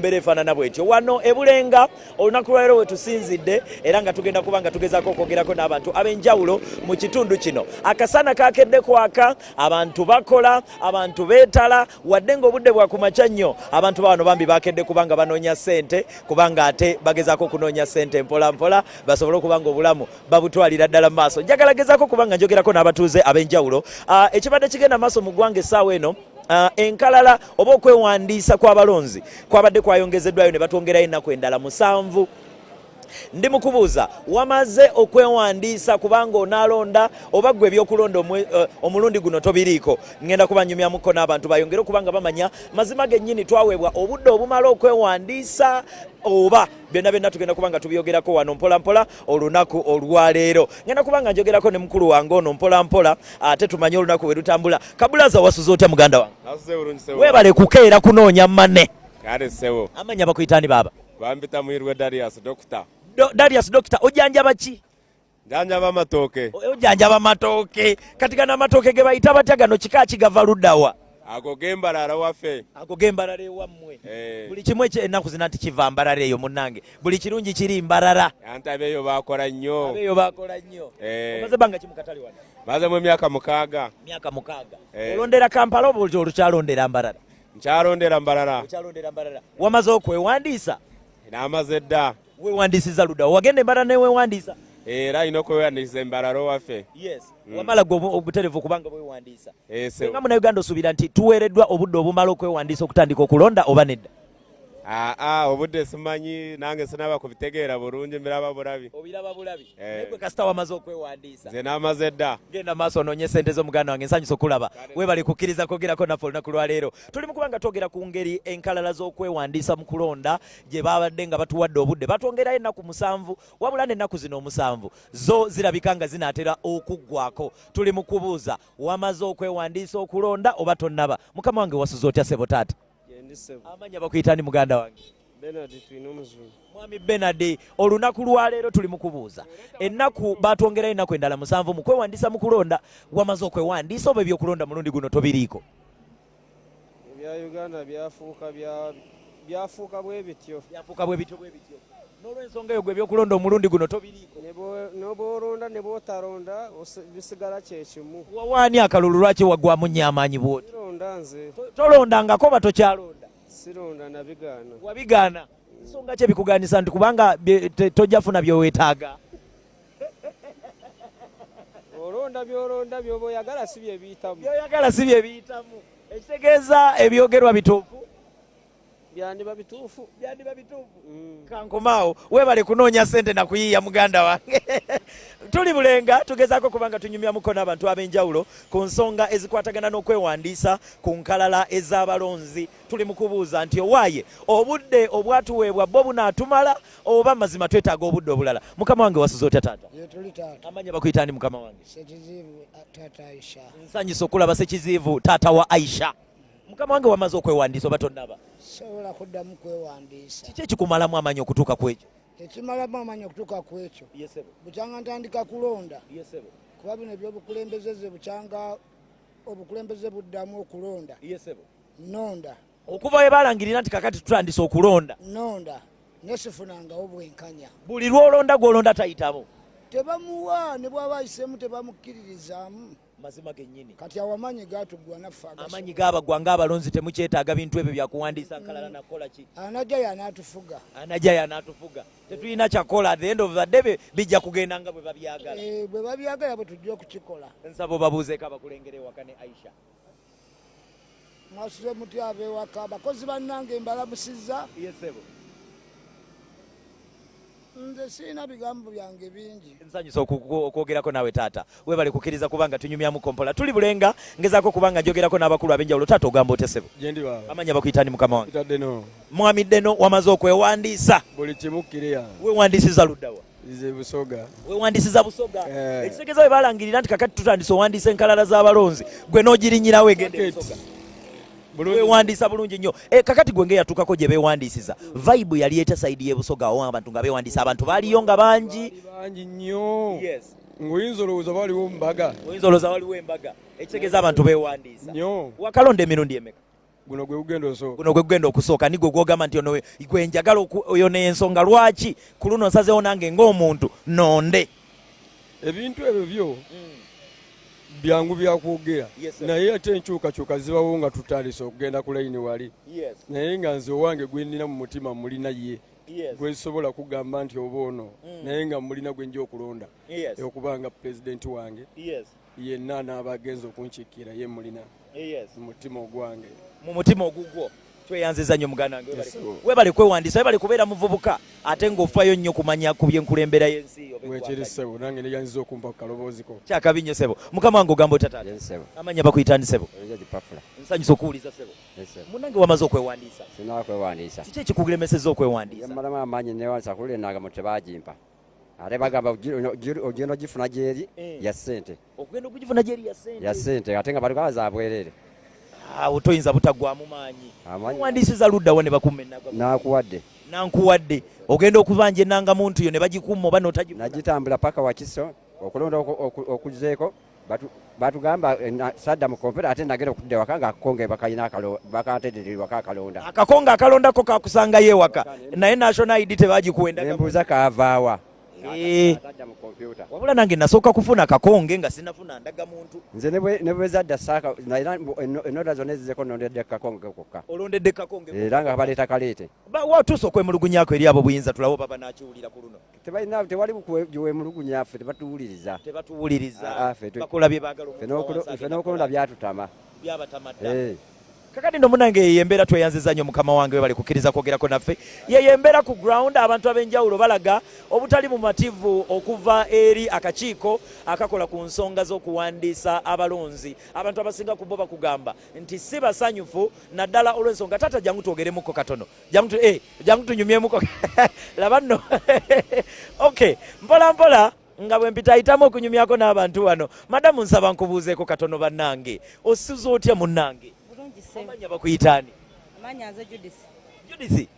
mbeera efaanana bwetyo. Wano ebulenga olunaku lwaleero we tusinzidde, era nga tugenda kuba nga tugezaako okwogerako n'abantu ab'enjawulo mu kitundu kino. Akasana kakedde kwaka, abantu bakola, abantu beetala, wadde ng'obudde bwa kumakya nnyo. Abantu bawano bambi bakedde kubanga banoonya ssente, kubanga ate bagezaako okunoonya ssente mpola mpola basobole okuba nga obulamu babutwalira ddala mu maaso. Njagala gezaako kubanga njogerako n'abatuuze ab'enjawulo. Ekibadde kigenda maaso mu ggwanga essaawa eno, enkalala oba okwewandiisa kw'abalonzi kwabadde kwayongezeddwayo ne batwongerayo ennaku endala 7. Ndi mukubuuza, wamaze okwewandiisa kubanga onaalonda, oba ggwe ebyokulonda omulundi guno tobiriiko? Ngenda kuba nyumyamuko n'abantu bayongere okubanga bamanya mazima gennyini twaweebwa obudde obumala okwewandiisa oba. Byonna byonna tugenda kuba nga tubyogerako wano mpola mpola olunaku olwaleero. Ngenda kuba nga njogerako ne mukulu wange ono mpola mpola, ate tumanye olunaku bwe lutambula. Kabulaza, wasuze otya, muganda wange? Nasuze bulungi, ssebo. Weebale kukeera kunoonya mane. Kale, ssebo. Amanya bakuyitani, baaba? Bampita Muhirwe Darius, Dokita. Darius Dokita, ojanjaba ki? Njanjaba amatooke. Ojanjaba matooke. Kati gano amatooke ge bayita batya gano? Kika kigava luddawa? Ago g'Embalala waffe. Ago g'Embalala ewammwe? Eh. Buli kimu ekyo ennaku zina nti kiva Mbalala eyo. Munnange, buli kirungi kiri Mbalala. Anti abeeyo bakola nnyo. Abeeyo bakola nnyo. Eh. Omaze bbanga ki mu katale wano? Mazemu emyaka 6. Myaka 6. Eh. Olondera Kampala oba olukyalondera Mbalala? Nkyalondera Mbalala. Okyalondera Mbalala. Wamaze okwewandiisa? Namaze dda. Wewandiisiza ludda? Wagenda Embalala newewandiisa? Era alina okwewandiisa Embalala owaffe. Yes. Wamala gwe obuterevu kubanga bwewandiisa? Eh, ssebo. Nga Munnayuganda, osuubira nti tuweereddwa obudde obumala okwewandiisa okutandika okulonda oba nedda? Aa, obudde simanyi, nange sinaba kubitegeera bulungi, mbiraba bulabi. Obiraba bulabi? Eh. Naye gwe kasita wamaze okwewandiisa. Nze namaze dda. Genda maaso onoonye sente zo, muganda wange. Nsanyusa okulaba. Webale kukkiriza kwogerako naffe olunaku lwaleero. Tuli mu kuba nga twogera ku ngeri enkalala z'okwewandiisa mu kulonda gye babadde nga batuwadde obudde, batwongerayo ennaku 7, wabula n'ennaku zino 7 zo zirabika nga zinaatera okuggwako. Tuli mu kubuuza, wamaze okwewandiisa okulonda oba tonnaba? Mukama wange, wasuze otya, sebo, taata? Gyendi, ssebo. Amanya bakuyitani, muganda wange? Benard Twine Omuzungu. Mwami Benard, olunaku lwaleero tuli mu kubuuza, ennaku batwongerayo ennaku endala 7 mu kwewandiisa mu kulonda. Wamaze okwewandiisa oba ebyokulonda mulundi guno tobiriiko? Ebya Uganda byafuuka byafuuka bwe bityo. Byafuuka bwe bityo bwe bityo. N'olwensonga eyo, gwe ebyokulonda omulundi guno tobiriiko? Ne bw'olonda ne bw'otalonda, bisigala kyekimu. Wawaani akalulu? Lwaki wagwamu nnyo amaanyi bwoti? Sironda nze. Tolondangako oba tokyalonda? Sironda, nabigaana. Wabigaana. Nsonga ki ebikugaanisa? Nti kubanga tojja funa byoweetaaga? Olonda byolonda, byoba oyagala si bye biyitamu. Byoyagala si bye biyitamu. Ekitegeeza ebyogerwa bituufu? Byandiba bituufu. Byandiba bituufu. Kankomaawo. Weebale kunoonya sente nakuyiiya, muganda wange. Tuli Bulenga, tugezaako kubanga tunyumyamuko n'abantu ab'enjawulo ku nsonga ezikwatagana n'okwewandiisa ku nkalala ez'abalonzi. Tuli mu kubuuza nti owaaye obudde obwatuweebwa bwo bunaatumala, oba mazima twetaaga obudde obulala? Mukama wange, wasuze otya, taata? Yetuli, taata. Amanya bakuyita ani, mukama wange? Sekiziivu, taata Aisha. Nsanyusa okulaba, Sekiziivu, taata wa Aisha. Mukama wange, wamaze okwewandiisa oba tonnaba? Sobola kuddamu kwewandiisa. Kiki ekikumalamu amaanyi okutuuka ku ekyo? Ekimalamu amaanyi okutuuka ku ekyo, bukyanga ntandika kulonda, kuba bino ebyobukulembeze ze bukyanga obukulembeze buddamu okulonda, nonda. Okuva we balangirira nti kakati tutandise okulonda? Nonda, nesifunangawo bwenkanya. Buli lwolonda, gwolonda tayitamu? Tebamuwa, ne bwaba ayiseemu tebamukkiririzaamu. Mazima gennyini. Kati awo amaanyi gatugwa naffe agasobola. Amaanyi gaabagwa ng'abalonzi, temukyetaaga bintu ebyo byakuwandiisa nkalala nakukola ki? Anajja yanaatufuga. Anajja yanaatufuga. Tetulina kyakola. At the end of the day bijja kugenda nga bwe babyagala. Eh, bwe babyagala bwe tujja okukikola. Nsaba obabuuzeeko abakulengera ewaka ne Aisha. Mwasuze mutya ab'ewaka, abakozi bannange? Mbalamusizza. Yes, ssebo. Nze sirina bigambo byange bingi. Nsanyusa okwogerako naawe, taata. Webale kukkiriza kubanga tunyumyamu kompola. Tuli Bulenga, ngezaako kubanga njogerako n'abakulu ab'enjawulo. Taata, ogamba otya, ssebo? Gyendi, baba. Amanya bakuyita ani, mukama wange? Kitadde no. Mwami Ddeno, wamaze okwewandiisa? Buli kimu kiriya. Wewandiisiza luddawa? Nze Busoga. Wewandiisiza Busoga? Eh. Ekitegeeza bwe balangirira nti kakati tutandise owandiisa enkalala z'abalonzi, gwe n'ogirinyirawo egenda e Bucket. Busoga? Bulungi. Wewandiisa bulungi nnyo. E, kakati gwe ngeyatuukako gye beewandiisiza, vibe yali etya side y'e Busoga awo abantu nga beewandiisa? Abantu baaliyo nga bangi? Baali bangi nnyo. Ng'oyinza olowooza waliwo mbaga. Oyinza olowooza waliwo embaga. Ekitegeeza abantu beewandiisa? Nnyo. Wakalonda emirundi emeka? Guno gwe gugenda osooka. Guno gwe gugenda okusooka, nigwe gwogamba nti ono gwe njagala oyo n'ensonga lwaki ku luno nsazeewo nange ng'omuntu nonde. Ebintu ebyo byo byangu byakwogera, naye ate enkyukakyuka zibawo nga tutandise okugenda ku layini wali. Naye nga nze owange gwe nnina mu mutima mulina ye, gwe nsobola kugamba nti oba ono, naye nga mulina gwe nja okulonda okuba nga pulezidenti wange, yenna n'abagenza okunkiikira ye mulina mu mutima ogwange. Mu mutima ogugwo. Tweyanziza nnyo muganda wange, webale kwewandiisa, webale kubeera muvubuka ate ng'ofaayo nnyo kumanya ku byenkulembera y'ensi yo. Bwekiri ssebo, nange neyanziza okumpa ku kaloboozi ko. Kyakabi nnyo ssebo. Mukama wange ogamba otya taata? Amannya bakuyita ani ssebo? Nsanyusa okuwuliza ssebo. Munnange wamaze okwewandiisa? Sinaba kwewandiisa. Kiki ekikulemesezza okwewandiisa? Mmalamu amaanyi newandiisa ku luli enanga tebagimpa. Ate bagamba ogenda ogifuna gyeri ya ssente. Okugenda okugifuna gyeri ya ssente. Ya ssente, ate nga batugamba za bwereere. Awo toyinza butaggwamu maanyi. Owandiisiza ludda wa ne bakumma ennaga? Nakuwadde. Nankuwadde. Ogenda okubanja ennangamuntu yo ne bagikumma oba n'otagifuna? Nagitambula paka Wakiso okulonda okuzzeeko batugamba sadda mu kompyuta, ate nagenda okudda ewaka nga akakonge bakalina bakanteddera ewaka akalonda. Akakonge akalondako kakusangayo ewaka, naye national ID tebagikuwenda. Nembuuza kaavaawa. Atadda mu kompyuta. Wabula nange nasooka kufuna kakonge nga sinafuna ndagamuntu. Nze ne bwe zadda saaka, era ennonda zonna ezizeko nnondedde kakonge kokka. Olondedde kakonge. Era nga baleeta kaleete. Watuuse okwemulugunyako eri abo buyinza, tulabe oba banaakiwulira ku luno. Tebalina, tewali wemulugunya, ffe tebatuwuliriza. Tebatuwuliriza. Ffe Bakola bye baagala. Ffe n'okulonda byatutama. Byabatamadda. Kakati nno munange yeyo embeera. Tweyanziza nnyo mukama wange, webale kukkiriza kwogerako naffe. Yeyo embeera ku ground, abantu ab'enjawulo balaga obutali bumativu okuva eri akakiiko akakola ku nsonga z'okuwandiisa abalonzi. Abantu abasinga ku bo bakugamba nti si basanyufu, naddala olw'ensonga. Taata, jangu twogeremuko katono, jangu tunyumyemuko. Laba nno, okay, mpola mpola nga bwe mpitayitamu okunyumyako n'abantu wano. Madamu, nsaba nkubuuzeeko katono. Bannange, osuza otya munnange? Bulungi ssebo. Amanya bakuyitaani? Amanya nze Judith. Judith,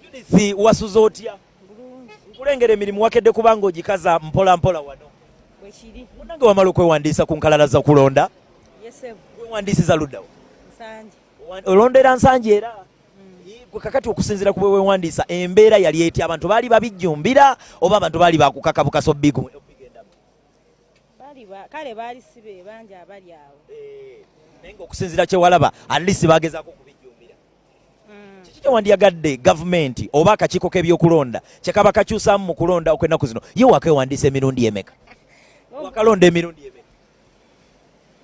Judith, wasuza otya? Bulungi. Nkulengera emirimu wakedde kubanga ogikaza mpola mpola wano. Bwekiri. Munnange, wamala okwewandiisa ku nkalala za kulonda? Yes ssebo. Wewandiisiza luddawo? Nsangi. Olondera Nsangi era? Gwe kakati okusinziira ku bwe wewandiisa, embeera yali etya? Abantu baali babijjumbira oba abantu baali bakukaka bukasa obigendamu? Bali kale baali si be bangi abali awo. Naye ng'okusinziira kyewalaba, at least bagezaako okubijjumbira. Kiki kyewandiyagadde gavumenti oba akakiiko k'ebyokulonda kyekaba kakyusaamu mu kulonda okw'ennaku zino? Ye wakewandiisa emirundi emeka? Wakalonda emirundi emeka?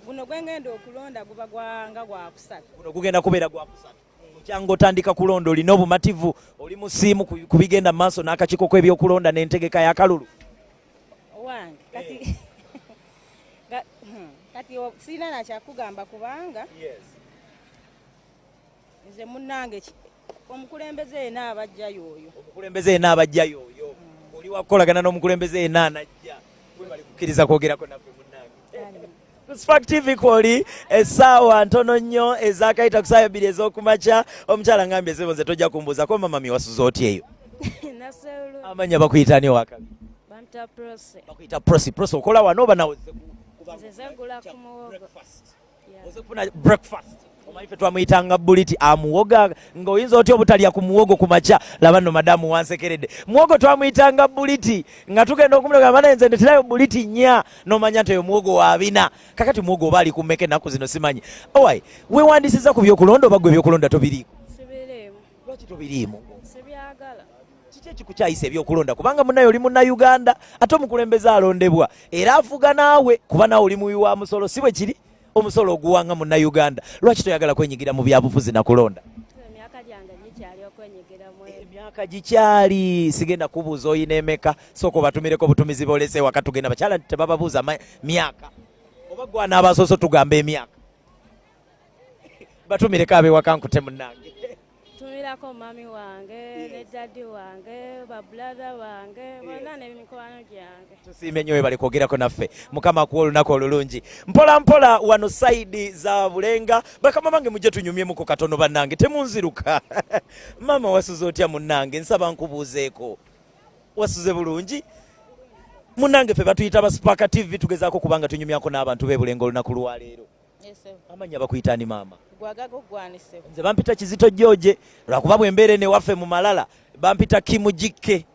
Guno gwe ngenda okulonda guba gwanga gwakusatu. Guno gugenda kubeera gwakusatu okyanga otandika kulonda. Olina obumativu, oli musiimu ku bigenda mu maaso n'akakiiko k'ebyokulonda n'entegeka y'akalulu? Owange kati kati sirina nakyakugamba kubanga nze munnange omukulembeze yenna abajja y'oyo. Omukulembeze yenna abajja y'oyo, oli wakukolagana n'omukulembeze yenna anajja. Webali kukkiriza kwogerako naffe munnange. Ku Spark TV kwoli, essaawa ntono nnyo ezakayita ku ssaawa 2 ez'okumakya. Omukyala ngambye ezebo nze tojja kumbuuzako. Mama mi, wasuza otya eyo? Naseulu. Amanya bakuyita ani owakabi? Bamta Prose. Bakuyita Prosi. Prosi, okola wano oba nawe? Nze zegula ku muwogo. Yeah. Oze kufuna breakfast. Omanyi ffe twamuyitanga buliti amuwoga, ng'oyinza otya obutalya ku muwogo ku makya? Laba nno madamu wansekeredde. Muwogo twamuyitanga buliti, nga tugenda okumulaga bana nze ndeterayo buliti nnya, n'omanya nti oyo muwogo wa bina. Kakati muwogo oba ali ku mmeka ennaku zino simanyi. Owai, weewandisiza ku byokulonda oba gwe ebyokulonda tobiriiko? Sibiriimu. Lwaki tobiriimu? Sibyagala. Kiki ekikukyayisa ebyokulonda? Kubanga munnaye oli Munnayuganda, ate omukulembeze alondebwa era afuga naawe, kuba naawe oli muwi wa musolo, si bwe kiri? Omusolo oguwanga Munnayuganda. Lwaki toyagala kwenyigira mu byabufuzi na kulonda? Emyaka gyange gikyali okwenyigira mu ebyo. Emyaka gikyali. Sigenda kubuuza oyina emeka. Sooka obatumireko obutumizi bolese ewaka. Tugenda bakyala tebababuuza myaka, oba gwana abasoose tugamba emyaka. Batumireko ab'ewaka nkute munnange. Tumirako mami wange ne daddy wange, babrother bange bonna n'emikwano gyange. Tusiime nnyo, webale kwogerako naffe. Mukama akuwa olunaku olulungi. Mpola mpola wano side za Bulenga, bakama bange mujje tunyumyemuko katono. Bannange, temunziruka. Maama, wasuze otya munnange? Nsaba nkubuuzeeko, wasuze bulungi munnange? Ffe batuyita ba Spark TV, tugezaako kubanga tunyumyako n'abantu b'e Bulenga olunaku lwaleero. Amannya bakuyita ani maama? Nze bampita Kizito George, lwakuba bwe mbeera eno ewaffe mu Malala bampita Kimujikke.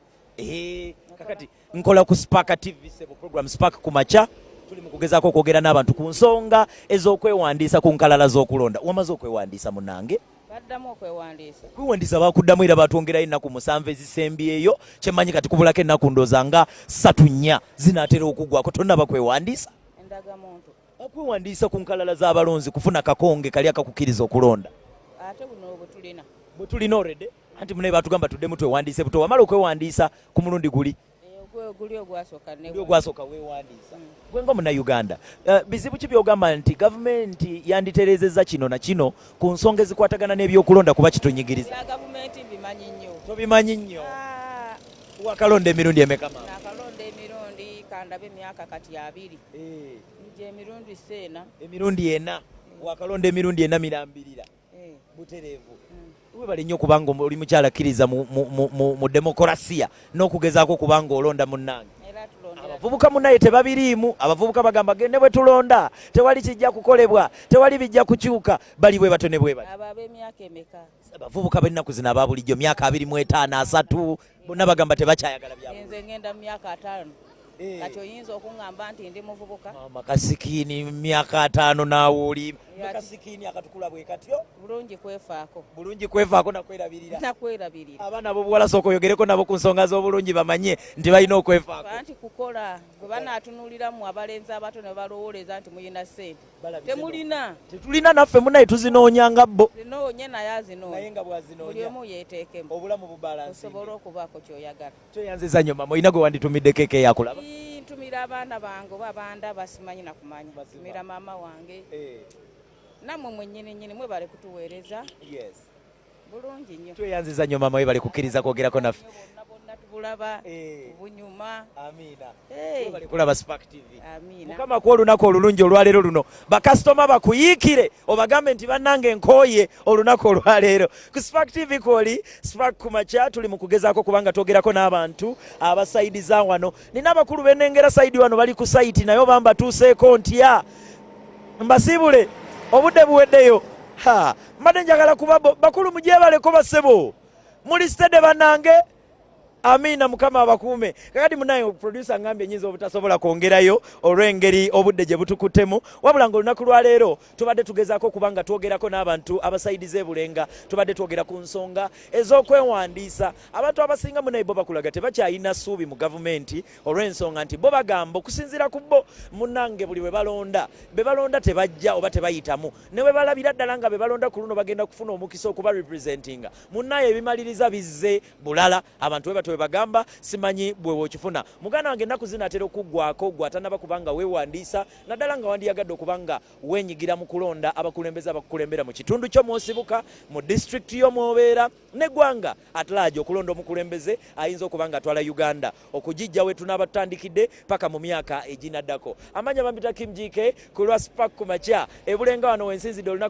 Kakati nkola ku Spark TV sebo, program Spark ku makya. Tuli mu kugezaako okwogera n'abantu ku nsonga ez'okwewandiisa ku nkalala z'okulonda. Wamaze okwewandiisa munange? Baddamu okwewandiisa. Kwewandiisa bakuddamu era batwongerayo ennaku 7 ezisembyeyo. Kyemmanyi kati kubulako ennaku ndooza nga 3 4 zinaatera okuggwako. Tonnaba kwewandiisa? Endagamuntu. Okwewandiisa ku nkalala z'abalonzi kufuna kakonge kali akakukkiriza okulonda. Ate buno bwe tulina. Bwe tulina already? Anti munaye batugamba tuddemu twewandiise buto. Wamala okwewandiisa ku mulundi guli? Guli ogwasooka ne Guli ogwasooka weewandiisa. Gwe nga Munnayuganda, bizibu ki by'ogamba nti gavumenti yanditereezezza kino na kino ku nsonga ezikwatagana n'ebyokulonda kuba kitunyigiriza? Bya gavumenti mbimanyi nnyo. Tobimanyi nnyo? Wakalonda emirundi emeka maama? Nakalonda emirundi kandabe emyaka kati 2. Nje emirundi 4. Emirundi 4. Wakalonda emirundi 4 mirambirira. Butereevu. Webale nnyo kubanga oli mukyala kkiriza mu demokarasiya n'okugezaako kubanga olonda munnange. Abavubuka munnaye tebabiriimu. Abavubuka bagamba gende bwe tulonda tewali kijja kukolebwa, tewali bijja kukyuka, bali bwe batyo ne bwe bali. Abo ab'emyaka emeka? Abavubuka b'ennaku zino aba bulijjo myaka 25, 30, bonna bagamba tebakyayagala bya bulungi. Nze ngenda mu myaka 50. Kati oyinza okuŋŋamba nti ndi muvubuka? Maama kasikiini myaka 50 naawe oli. Kasikiini akatukula bwe katyo. Bulungi kwefaako. Bulungi kwefaako nakwerabirira. Nakwerabirira. Abaana ab'obuwala sooka oyogereko nabo ku nsonga z'obulungi bamanye nti balina okwefaako. Anti kukola bwe banaatunuulira mmwe abalenzi abato ne balowooleza nti mulina ssente. Temulina. Tetulina naffe munnaye tuzinoonya nga bo. Zinoonye naye azinoonya. Naye nga bw'azinoonya. Buli omu yeeteekemu. Obulamu bubalansinge. Osobole okubaako ky'oyagala. Tweyanziza nnyo maama, olina gwe wanditumiddeko keeke yakulaba? Ntumira abaana bange oba abanda basimanyi na kumanya. Ntumira maama wange. Nammwe mwennyini nnyini mwebale kutuweereza. Bulungi nnyo. Tweyanziza nnyo maama, webale kukkiriza kwogerako naffe. Bonna bonna tubulaba, bunyuma. Amiina. Webale kulaba Spark TV. Amiina. Mukama ku olunaku olulungi olwaleero luno bakasitoma bakuyiikire obagambe nti bannange nkooye olunaku olwaleero. Ku Spark TV kwoli Spark ku makya tuli mu kugezaako kubanga twogerako n'abantu abasayidi za wano. Nina abakulu b'ennengera sayidi wano bali ku sayiti naye oba mbatuuseeko ntya? Mbasiibule obudde buweddeyo. Ha, mbadde njagala kuba bakulu mugyebaleko bassebo. Muli steady bannange. Amina, Mukama abakuume. Kakati munaye producer ngambye nnyinza obutasobola kwongerayo olw'engeri obudde gye butukuttemu, wabula ng'olunaku lwa leero tubadde tugezaako kubanga twogerako n'abantu abasaidize Bulenga, tubadde twogera ku nsonga ez'okwewandiisa. Abantu abasinga munaye bo bakulaga tebakyalina ssuubi mu gavumenti olw'ensonga nti bo bagamba okusinziira ku bo munnange buli we balonda be balonda tebajja oba tebayitamu, ne bwe balabira ddala nga be balonda ku luno bagenda kufuna omukisa okuba representinga munnaye ebimaliriza bizze bulala. Abantu bwe batyo bwe bagamba, simanyi bwe w'okifuna. Muganda wange ennaku zinaatera okuggwako gwe atannaba kubanga weewandiisa, naddala nga wandiyagadde okuba nga weenyigira mu kulonda abakulembeze abakukulembera mu kitundu kyo mw'osibuka, mu disitulikiti yo mw'obeera, n'eggwanga at large. Okulonda omukulembeze ayinza okuba nga atwala Uganda okugijja we tunaaba tutandikidde paka mu myaka eginaddako. Amanya bampita Kim GK ku lwa Spark ku makya e Bulenga wano wensinzidde olunaku.